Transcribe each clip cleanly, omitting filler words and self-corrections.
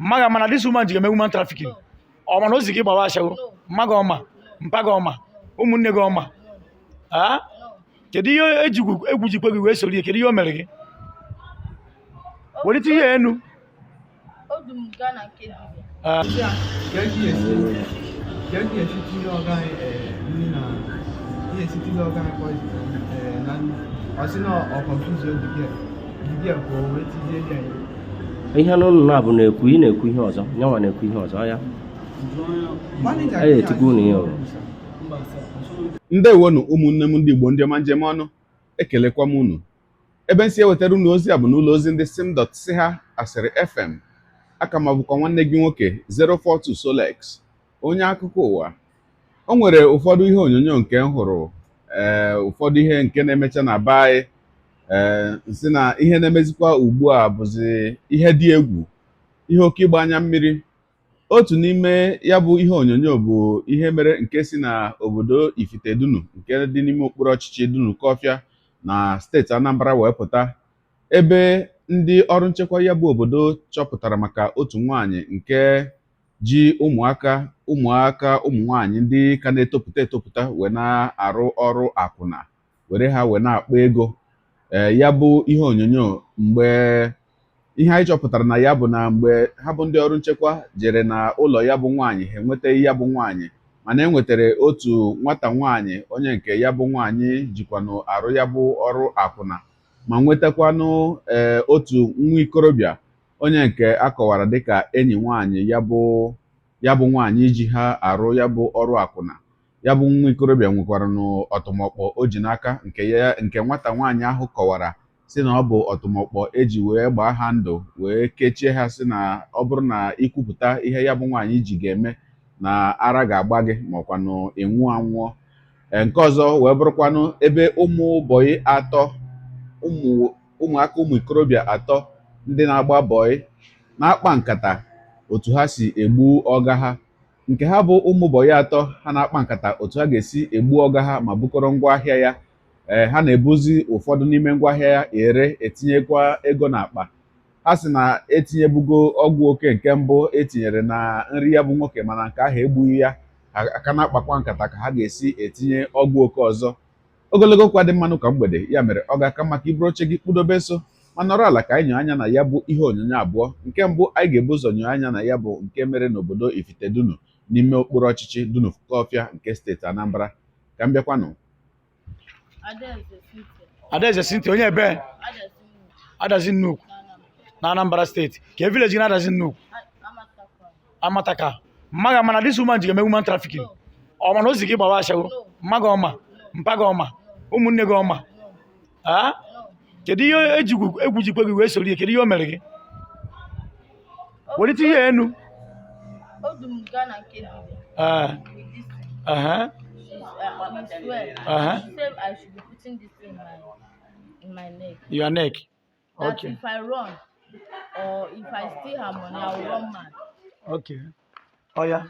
Mma gị ama na this woman ji eme woman trafficking? Ọ ma na o zi gị gbawa ashawo? Mma gị ọma? Mpa gị ọma? Ụmụnne gị ọma? A kedu ihe ejikwu egwu jikwe gị wee soro ya? Kedu ihe o mere gị? Welite ihe enu. O du m gaa na nke dibịa. Ah, Ka e esi tinye ọga anyị nri na ihe esi tinye ọga anyị poison na nri, ọ sị na ọ confuse the girl ka o wee tizie ya ihe. Ihe n'ụlọ na-abụ na-ekwu, ị na-ekwu ihe ọzọ, nyanwa na-ekwu ihe ọzọ ya. Manager. A ga-etigbu unu ihe o. Ndewonu, ụmụnne m ndị Igbo, ndị ọma njem ọnụ, ekelekwa m unu. Ebe nsi ewetara unu ozi a bụ n'ụlọ ozi ndị sim dot si ha asịrị FM. Aka ma bụkwa nwanne gị nwoke 042 Solex, onye akụkọ ụwa. O nwere ụfọdụ ihe onyonyo nke m hụrụ, ụfọdụ ihe nke na-emecha na be anyị, nsị na ihe na-emezikwa ugbu a bụzi ihe dị egwu, ihe oke ịgba anya mmiri. Otu n'ime ya bụ ihe onyonyo bụ ihe mere nke si na obodo Ifitedunu nke dị n'ime okpuru ọchịchị Dunukọfịa na steeti Anambra wee pụta, ebe ndị ọrụ nchekwa ya bụ obodo chọpụtara maka otu nwaanyị nke ji ụmụaka ụmụ nwaanyị ndị ka na-etopụta etopụta wee na-arụ ọrụ akwụna, were ha wee na-akpa ego. Ya bụ ihe onyonyo, mgbe ihe anyị chọpụtara na ya bụ na mgbe ha bụ ndị ọrụ nchekwa jere na ụlọ ya bụ nwaanyị, ha enwetaghị ya bụ nwaanyị, mana e nwetara otu nwata nwaanyị onye nke ya bụ nwaanyị jikwanụ arụ ya bụ ọrụ akwụna, ma nwetakwanụ otu nwa ikorobịa onye nke a kọwara dịka enyi nwaanyị ya bụ nwaanyị ji ha arụ ya bụ ọrụ akwụna. Ya bụ nwa ikorobịa nwekwaranụ ọtụmọkpọ o ji n'aka nke ya, nke nwata nwaanyị ahụ kọwara si na ọ bụ ọtụmọkpọ eji wee gbaa ha ndụ wee kechie ha, si na ọ bụrụ na ikwupụta ihe ya bụ nwaanyị ji ga-eme, na ara ga-agba gị, ma ọkwanụ ịnwụ anwụọ. Nke ọzọ wee bụrụkwanụ ebe ụmụ bọyị atọ, ụmụaka ụmụ ikorobịa atọ ndị na-agba bọyị na-akpa nkata otu ha si egbu ọga ha. Nke ha bụ ụmụ bọyị atọ, ha na-akpa nkata otu ha ga-esi egbu ọga ha ma bukọrọ ngwaahịa ya. Ha na-ebuzi ụfọdụ n'ime ngwaahịa ya ere, etinyekwa ego n'akpa. Ha sị na etinyebugo ọgwụ oke nke mbụ etinyere na nri ya bụ nwoke, mana nke ahụ egbughị ya. Ha aka na-akpakwa nkata ka ha ga-esi etinye ọgwụ oke ọzọ. Ogologo okwu adị mmanụ ka mgbede ya mere ọ ga-aka maka iburu oche gị kpụdobe nso ma nọrọ ala ka anyị nyoo anya na ya bụ ihe onyonyo abụọ. Nke mbụ anyị ga-ebu ụzọ nyoo anya na ya bụ nke mere n'obodo Ifitedunu n'ime okpuru ọchịchị Dunukọfịa nke steeti Anambra. Ka m bịakwanụ. Adaeze Cynthia. Adaeze Cynthia, onye ebe? Adazi Nnukwu. Adazi Nnukwu. Na na Anambra steeti. Ka village gị na Adazi Nnukwu? Amatakwa. Amataka. Mma gị ama na this woman ji eme woman trafficking? Ọ ma na o zi gị gbawa ashawo? Mma gị ọma? Mpa gị ọma? Ụmụnne gị ọma? A kedu ihe ejikwu egwu jikwe gị wee soro ya? Kedu ihe o mere gị? Welite ihe enu. O du m gaa na nke dibịa with this thing. We swear. She said I should be putting this in my neck. Your neck. That if I run or if I steal her money, I will run mad. Okay, oya,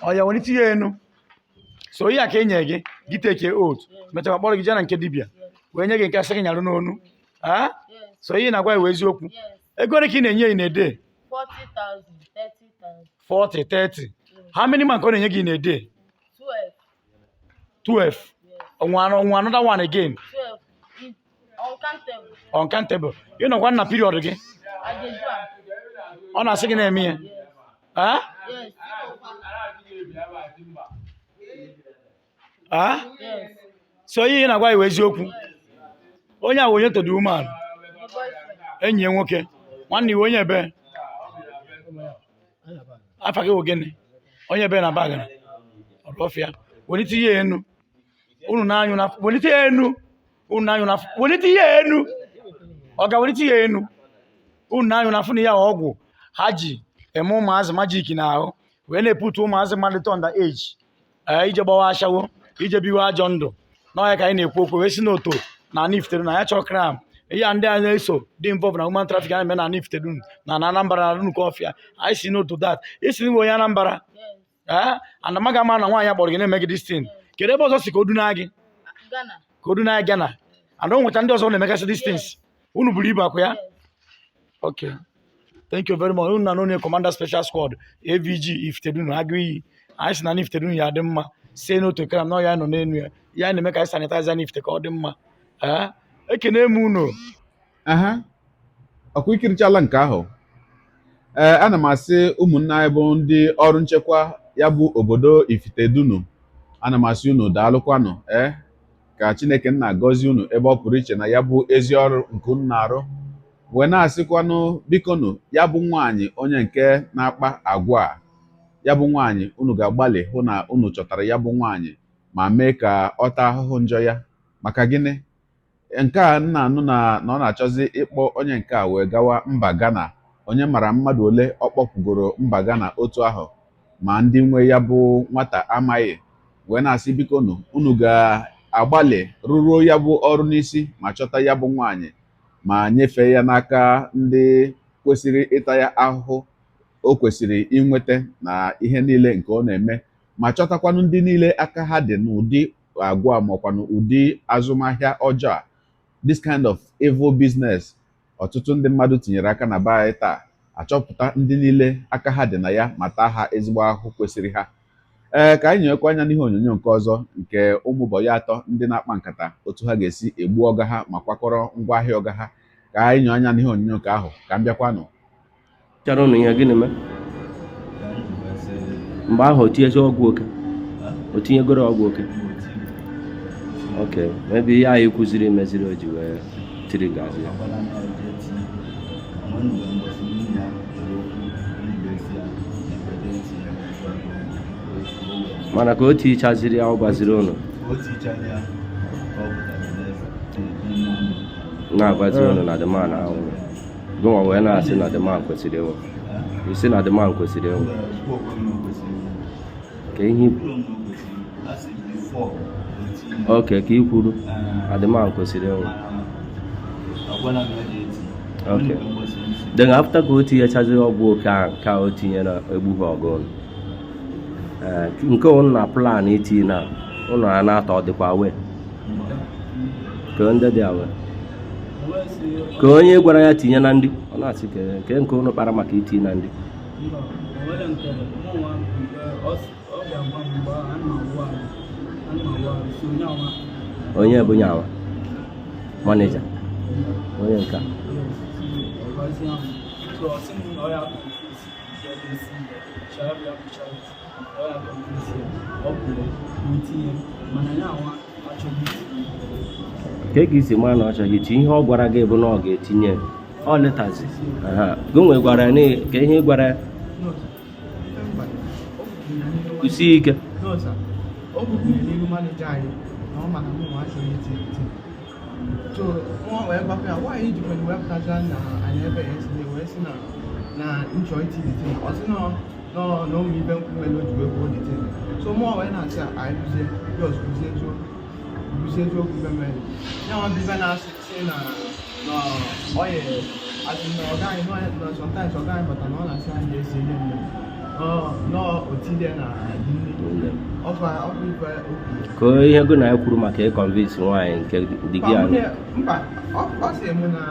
welite ihe enu. So ihe a ka e nye gị, gị take oath, mechakwa kpọrọ gị jee na nke dibịa wee nye gị nke asị gị nyarụ n'onu. Ah? Yes. So ihe ị na-agwa ya wee eziokwu? Yes. Ego ole ka ị na-enye ya in a day? 40,000, 30,000. 40, 30. How many man ka ọ na-enye gị in a day? 12. 12? Yes. Onwe another one again? 12. It's uncountable. Uncountable. Ị nọkwa na period gị? I dey do am. Ọ na-asị gị na-eme ya? Yes. Ah? Yes. Ah? Yes. So ihe ị na-agwa ya wee eziokwu? Onye a wụ onye to the woman? The boyfriend. Enyi ya nwoke. Nwanne, iwe onye ebe? Afa gị wụ gịnị? Onye ebe na Bagana Ọrụọfịa. Welite ihe enu. Unu na-anyụ na welite ya enu. Unu na-anyụ na welite ihe enu. Ọ ga welite ihe enu. Unu na-anyụ na afụ na ya ọgwụ ha ji eme ụmụazị magic n'ahụ wee na-eputu ụmụazị mmadụ under age, ije gbawa ashawo, ije biwe ajọ ndụ n'ọhịa, ka anyị na-ekwu okwu wee si n'oto na ana Ifitedunu na ya chọrọ crime. Ihe a ndị a na-eso dị involve na human trafficking a na-eme na ana Ifitedunu na Anambra na Dunukọfịa, anyị si n'otu that isi n'igwe onye Anambra. Yes. And amaghị ama na nwaanyị akpọrọ gị na-eme gị this thing. Kedu ebe ọzọ si ka o duna gị? Ghana. Ka o duna Ghana, and o nweta ndị ọzọ na-emegasị these things. Unu buru ibu akụ ya? Yes. Okay, thank you very much. Unu na onye commander special squad AVG Ifitedunu Agụiyi. Anyị sị na Ifitedunu ya adị mma sie n'otu kram na ọ ya nọ n'enu ya ya na-eme ka anyị sanitize n'Ifite ka ọ dị mma. Ee, ekene m unu. Aha, ọkwa ikirichala nke ahụ. Ee, ana m asị ụmụnne anyị bụ ndị ọrụ nchekwa ya bụ obodo Ifitedunu, ana m asị unu daalụkwanụ. Ee, ka Chineke nna gọzie unu ebe ọ pụrụ iche na ya bụ ezi ọrụ nke unu na-arụ, wee na-asịkwanụ bikonu, ya bụ nwaanyị onye nke na-akpa agwa a, ya bụ nwaanyị, unu ga-agbalị hụ na unu chọtara ya bụ nwaanyị ma mee ka ọ taa ahụhụ njọ ya. Maka gịnị? Nke a nna anụ na ọ na-achọzi ịkpọ onye nke a wee gawa mba Ghana. Onye mara mmadụ ole ọ kpọpụgoro mba Ghana otu ahụ, ma ndị nwe ya bụ nwata amaghị. Wee na-asị bikonu, unu ga-agbalị rụruo ya bụ ọrụ n'isi ma chọta ya bụ nwaanyị ma nyefee ya n'aka ndị kwesịrị ịta ya ahụhụ o kwesịrị inweta na ihe niile nke ọ na-eme, ma chọtakwanụ ndị niile aka ha dị n'ụdị agwa makwanụ ụdị azụmahịa ọjọọ a, this kind of evil business ọtụtụ ndị mmadụ tinyere aka na be anyị taa. Achọpụta ndị niile aka ha dị na ya ma taa ha ezigbo ahụhụ kwesịrị ha. Ee, ka anyị nyekwa anya n'ihe onyonyo nke ọzọ nke ụmụ bọyị atọ ndị na-akpa nkata otu ha ga-esi egbu ọga ha ma kwakọrọ ngwaahịa ọga ha. Ka anyị nyoo anya n'ihe onyonyo nke ahụ ka m bịakwanụ. Chara ụnụ ihe gịnị mee mgbe ahụ? O tinyezi ọgwụ oke, o tinyegoro ọgwụ oke. Ok, maybe ihe anyị kwuziri meziri o ji wee tiri gazi ya. Agbala na eje ti onwenugbe mbọsị nne ya nwere okwu mgbe si ya na eti ya. Mana ka o tichaziri ya, ọ gwaziri ụnụ? O tichara ya ka ọ pụtara n'eze n'ime ụlọ. Na-agwazi ụnụ na the man ahụ gụnwa wee na-asị na the man kwesịrị ịnwụ. Isi na the man kwesịrị ịnwụ. Mgbe okwu m kwesịrị ịnwụ. Ka ihe Kwuru m na o kwesịrị ịnwụ. A sị before o tinye. Oke ka i kwuru na the man kwesịrị ịnwụ. Mana agwala m ya ji eti. Okay. Onwenugbe mbọsị nsi. Then after ka o tinyechaziri ọgwụ oke ahụ nke a o tinyere egbughị ọgụ ụnụ. Ee, nke ụnụ na plan iti na ụnụ a na-atọ ọ dịkwa wee ka ndị dị awe ka onye gwara ya tinye na ndị ọ na-asị ka ke nke ụnụ kpara maka iti na ndị. Mba, o nwere nke mụnwa mgbe ọ bịa gwa m mgbe ahụ, ana m awụ arụ, ana m awụ arụ, so onye awa. Onye bụ nyawa manager onye nke a? Yes, so ọ gwazie m, so ọ sị m na ọ ya confuse ya ga-esi sharabi ya bụ charity, ọ ya confuse ya, ọ pụrụ tinye, mana ya awa achọghị itinye. Ka ka isi mara na ọ chọghị itinye? Ihe ọ gwara gị bụ na ọ ga-etinye ọ letazi. Aha, gị gwara ya ka ihe ị gwara ya? No, sir. Mba, o kwuru ya n'ihu. Kwụsie ike. No, sir. O kwuru n'ihu manager anyị na ọ ma na mụ nwa achọghị iti eti. So nwa wee gwakwa ya nwaanyị jikwa wepụtacha na anyị ebe yesterday wee sị na nchọ iti the thing. Ọ sị nọ na ụmụ ibe nkwụ mere o ji wee kwuo the thing. So mụọ wee na-asị a, anyị kwuzie just kwuzie eziokwu, kwuzie eziokwu ibe mere ya nwa bụ ibe na-asị sị na ọ yẹ asị na ọga anyị na sometimes ọga anyị bata na ọ na-asị anyị esi ihe nne nọ otile na nne ọkwa ọkwa ife okwu. Ka ihe gị na ya kwuru maka ịconvince nwaanyị nke di gị ahụ? Mba, ọ sị mụ na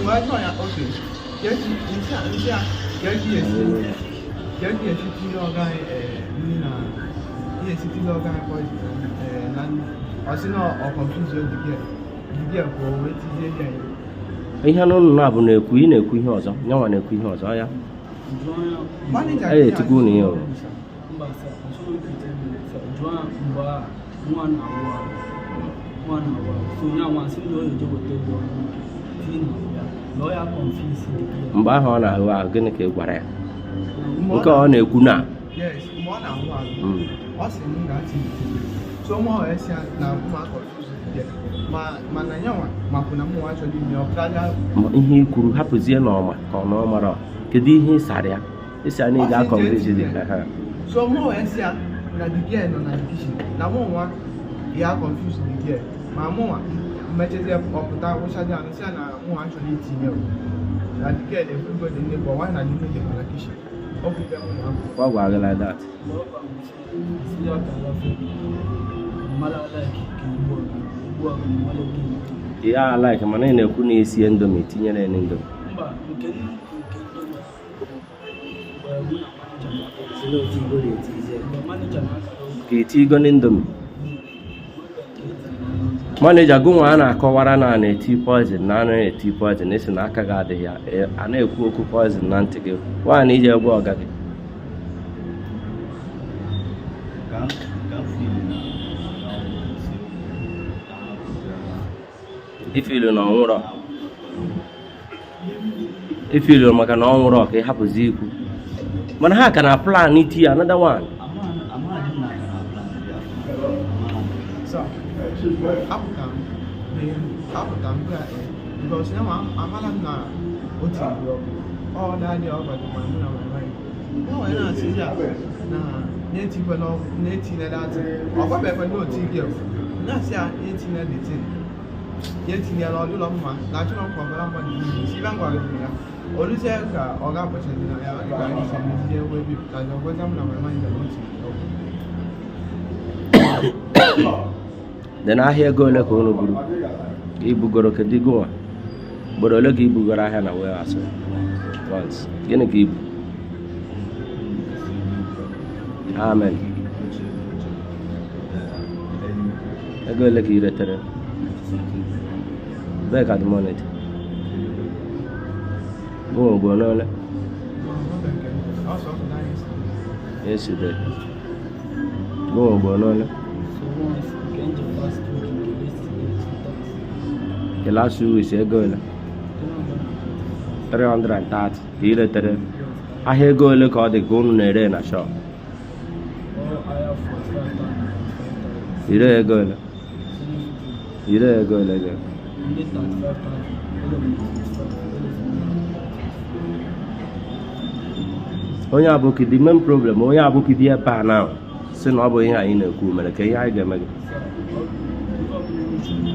wee jụọ ya oke nsị a ka esi tinye ọga anyị nri na ihe esi tinye ọga anyị poison na nri. Ọ sị na ọ confuse the girl pụọ wee tizie ya ihe. Ihe n'ụnụ na-abụ na-ekwu, ị na-ekwu ihe ọzọ, nyanwa na-ekwu ihe ọzọ ya. Jụọ ya. Manager. Anyị etigbu unu ihe o. Mba sir, achọghị m ite mmiri sir. Jụọ ya mgbe a nwa na-awụ arụ, nwa na-awụ arụ, so onye anwa sị m na ọ ga-eje weta ego ọrụ tinye na ya na ọ ya confuse the girl. Mgbe ahụ ọ na-ahụ ahụ, gịnị ka ị gwara ya? Mgbe ọ Nke ọ na-ekwu na Yes, mgbe ọ na-ahụ ahụ, ọ sị m ga-ati the. So mụ wee sị ya na mma confuse the girl, ma mana nyanwa makwu na mụ nwa achọghị ime ọ pụtara. Ma ihe i kwuru hapụzie n'ọma ka ọ na ọ mara, kedu ihe ị sara ya? Isi a na ị Ọ sị ga-aconvince jee dị tinye. ha. So mụ wee sị ya na the girl nọ na the kitchen na mụ nwa ya confuse the girl, ma mụ nwa mmechezie ọpụta wụchazi anụ sị ya na mụ nwa achọghị itinye o na the girl ebugo dị nne bụ nwaanyị na n'ime dịkwa na kitchen ọ bụ ibe mụ na Ọ gwara gị like that? Mgbe ọ gwara m sị ya ka alafe mmadụ like ka egbu ọga egbu ọga mmadụ gị. Ya like, mana ị na-ekwu na esie Indomie tinyere ya n'Indomie. Mba. Nke m nke ndị mgbe mụ na manager na-akara mgbe manager na-akara ụka. Ka itigo n'Indomie. Manager gụnwa a na-akọwara na a na-eti poison na a na-eti poison, esi na aka gị adịghị ya. A na-ekwu okwu poison na ntị gị nwaanyị ije gwa ọga gị. Ka m ka m feel na na ọ bụ isi ka ha pụtara. Ifilu na ọnwụrọ, ifilu maka na ọ nwụrọ ka ị hapụzi ikwu, mana ha ka na plan iti another one. Amaghị m na aka na plan dị afọ. So, apụta m apụta m bịa because ya ma amala m na o tiri ọgwụ ọ dadị ọ gwara ma mụ na my wife ya wee na-asị ya na na-etikwela ọgwụ na-etinye datị ọ gwabekwa na oti gị na-asị ya na-etinye the thing ya etinyela ọdụlọ mma na achọrọ m ka ọbara mmadụ niile isi ibe m gwara m ya oluzie ka ọ ga-abọchazi na ya ka anyị si mezie wee bipụtazi ọ gwazi m na my manager na o tiri ọgwụ. Dị n'ahịa ego ole ka unu buru ibugoro? Kedu gụnwa ugboro ole ka ibugoro ahịa na warehouse once? Gịnị ka ibu? Amen. Oche oche Ego ole ka ị retere? Bee ka the money dị? Gụnwa ugboro ole? Ọsọ ọsọ na yesterday. Yesterday. Gụnwa ugboro ole? So once nke m ji last week, nke yesterday two times. Nke last 2 weeks ego ole? 330 ka ị retere. Ahịa ego ole ka ọ dị ka unu na-ere na shop? Or ahịa 45,000. Ire ego ole? Ire ego ole gị? Ndị 35,000, ele m 55, ele m. Onye abụkị the main problem, onye abụkị dị ebe a na si na ọ bụ ihe anyị na-ekwu mere ka ihe anyị ga-eme gị. So, nke ọbụla unu chọrọ,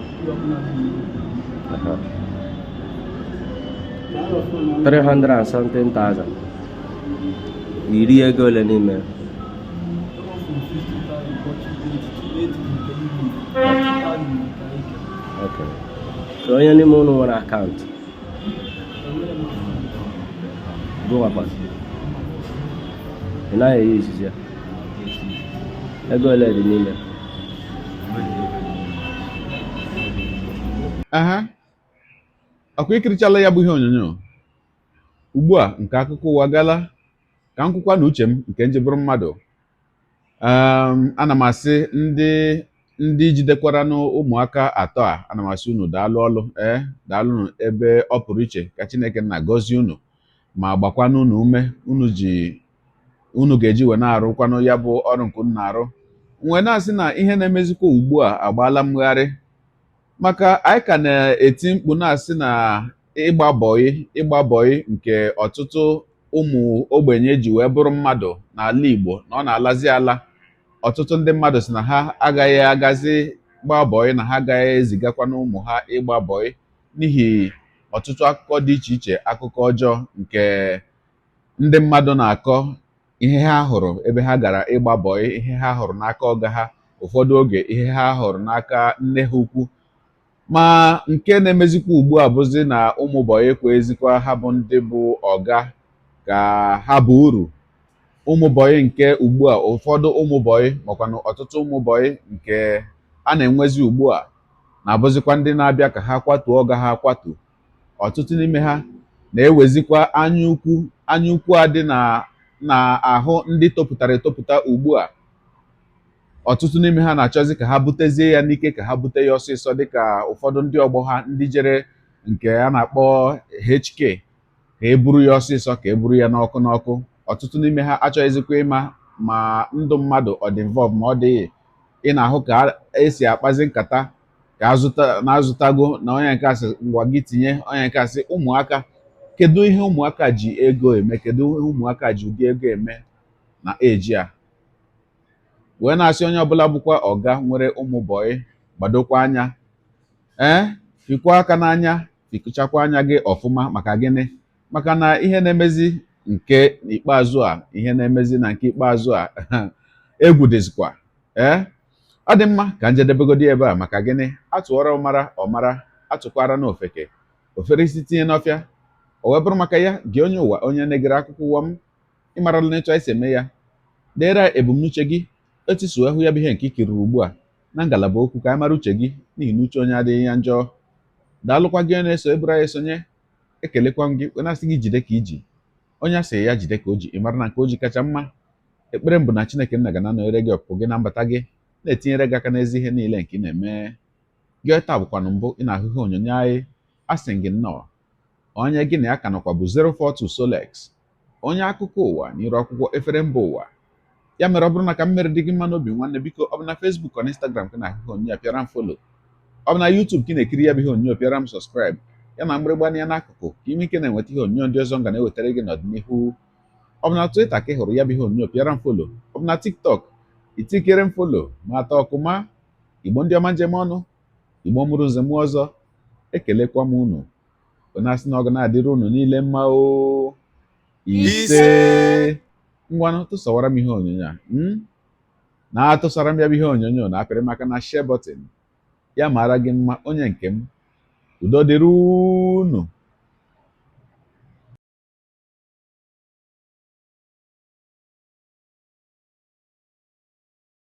ihe ọbụla dị n'ihu. Aha. 300 and something thousand, iri ego ole n'ime? Ego from 50,000, 42, 8 nke ibu, 50,000 nke ike. Okay. So onye n'ime unu nwere account? Enwere m account. Gụwakwa ị naghị eyi izizi ya, ego ole dị n'ime? Aha, ọkwa ikirichala ya bụ ihe onyonyo ugbu a nke akụkọ ụwa gala ka m kwukwa na uche m nke njebụrụ mmadụ. Ana m asị ndị jidekwaranụ ụmụaka atọ a, ana m asị unu daalụ ọlụ, ee, daalụnụ ebe ọ pụrụ iche. Ka Chineke nna gọzie unu ma gbakwanụ unu ume unu ji unu ga-eji wee na-arụkwanụ ya bụ ọrụ nke unu na-arụ. Wee na-asị na ihe na-emezikwa ugbu a agbaala mgharị, maka anyị ka na-eti mkpu na-asị na ịgba bọyị, ịgba bọyị nke ọtụtụ ụmụ ogbenye ji wee bụrụ mmadụ n'ala Igbo na ọ na-alazi ala. Ọtụtụ ndị mmadụ sị na ha agaghị agazi gbaa bọyị, na ha agaghị ezigakwana ụmụ ha ịgba bọyị n'ihi ọtụtụ akụkọ dị iche iche, akụkọ ọjọọ nke ndị mmadụ na-akọ, ihe ha hụrụ ebe ha gara ịgba bọyị, ihe ha hụrụ n'aka ọga ha, ụfọdụ oge ihe ha hụrụ n'aka nne ha ukwu. Ma nke na-emezikwa ugbu a bụzi na ụmụ bọyị ekwezikwa ha bụ ndị bụ ọga ka ha bụ uru. Ụmụ bọyị nke ugbu a, ụfọdụ ụmụ bọyị makwanụ ọtụtụ ụmụ bọyị nke a na-enwezi ugbu a na-abụzikwa ndị na-abịa ka ha kwatuo ọga ha akwatu. Ọtụtụ n'ime ha na-ewezikwa anya ukwu, anya ukwu a dị na na-ahụ ndị topụtara etopụta ugbu a. Ọtụtụ n'ime ha na-achọzi ka ha butezie ya n'ike, ka ha bute ya ọsịsọ, dịka ụfọdụ ndị ọgbọ ha ndị jere nke a na-akpọ HK, ka e buru ya ọsịsọ, ka e buru ya n'ọkụ n'ọkụ. Ọtụtụ n'ime ha achọghịzikwa ịma ma ndụ mmadụ ọ dị involve ma ọ dịghị. Ị na-ahụ ka esi akpazi nkata ka azụta na-azụtago na onye nke asị ngwa gị tinye, onye nke asị ụmụaka. Kedu ihe ụmụaka ji ego eme? Kedu ihe ụmụaka ji ụdị ego eme na eji a? Wee na-asị onye ọbụla bụkwa ọga nwere ụmụ bọyị, gbadokwa anya, ee, fikwa aka n'anya, fikụchakwa anya gị ọfụma. Maka gịnị? Maka na ihe na-emezi nke ikpeazụ a, ihe na-emezi na nke ikpeazụ a, egwu dịzikwa. Ee, ọ dị mma ka njedebegodi ebe a. Maka gịnị? Atụọrọ ọmara ọmara, atụkwara n'ofeke ofere isi tinye n'ọfịa. O wee bụrụ maka ya gị onye ụwa, onye na-egere akụkọ ụwa m, ị marala n'etu anyị si eme ya. Deere anyị ebumnuche gị, etu i si wee hụ ya bụ ihe nke i kiriri ugbu a na ngalaba okwu, ka anyị mara uche gị, n'ihi na uche onye adịghị ya njọ. Daalụkwa gị onye na-eso eburu anyị esonye, ekelekwa m gị wee na-asị gị jide ka i ji. Onye a sị ya jide ka o ji, ị mara na nke o ji kacha mma. Ekpere m bụ na Chineke nna ga na-anọnyere gị ọpụpụ gị na mbata gị, na-etinyere gị aka n'ezi ihe niile nke ị na-eme. Gị taa bụkwanụ mbụ ị na-ahụ ihe onyonyo anyị, asị gị nnọọ. Onye gị na ya ka nọkwa bụ 042 Solex, onye akụkọ ụwa n'iru akwụkwọ efere mba ụwa. Ya mere ọ bụrụ na ka m mere dị gị mma n'obi, nwanne, biko, ọ bụ na Facebook ọ na Instagram ka ị na-ahụ ihe onyonyo a, pịara m follow. Ọ bụ na YouTube ka ị na-ekiri ya bụ ihe onyonyo, pịara m subscribe ya na mgbịrịgba ya n'akụkụ, ka ị nwee ike na-enweta ihe onyonyo ndị ọzọ m ga na-ewetara gị n'ọdịnihu. Ọ bụ na Twitter ka ị hụrụ ya bụ ihe onyonyo, pịara m follow. Ọ bụ na TikTok, itikere m follow ma atọ ọkụma. Igbo ndị ọma, njem ọnụ, Igbo mụrụ nze mụọ ọzọ, ekelekwa m unu, na-asị na ọ ga na-adịrị unu niile mma o. Ise. Ngwanụ, tụsawara m ihe onyonyo a, na-atụsara m ya bụ ihe onyonyo na apịrị maka na share button. Ya mara gị mma, onye nke m. Udo dịrị unu.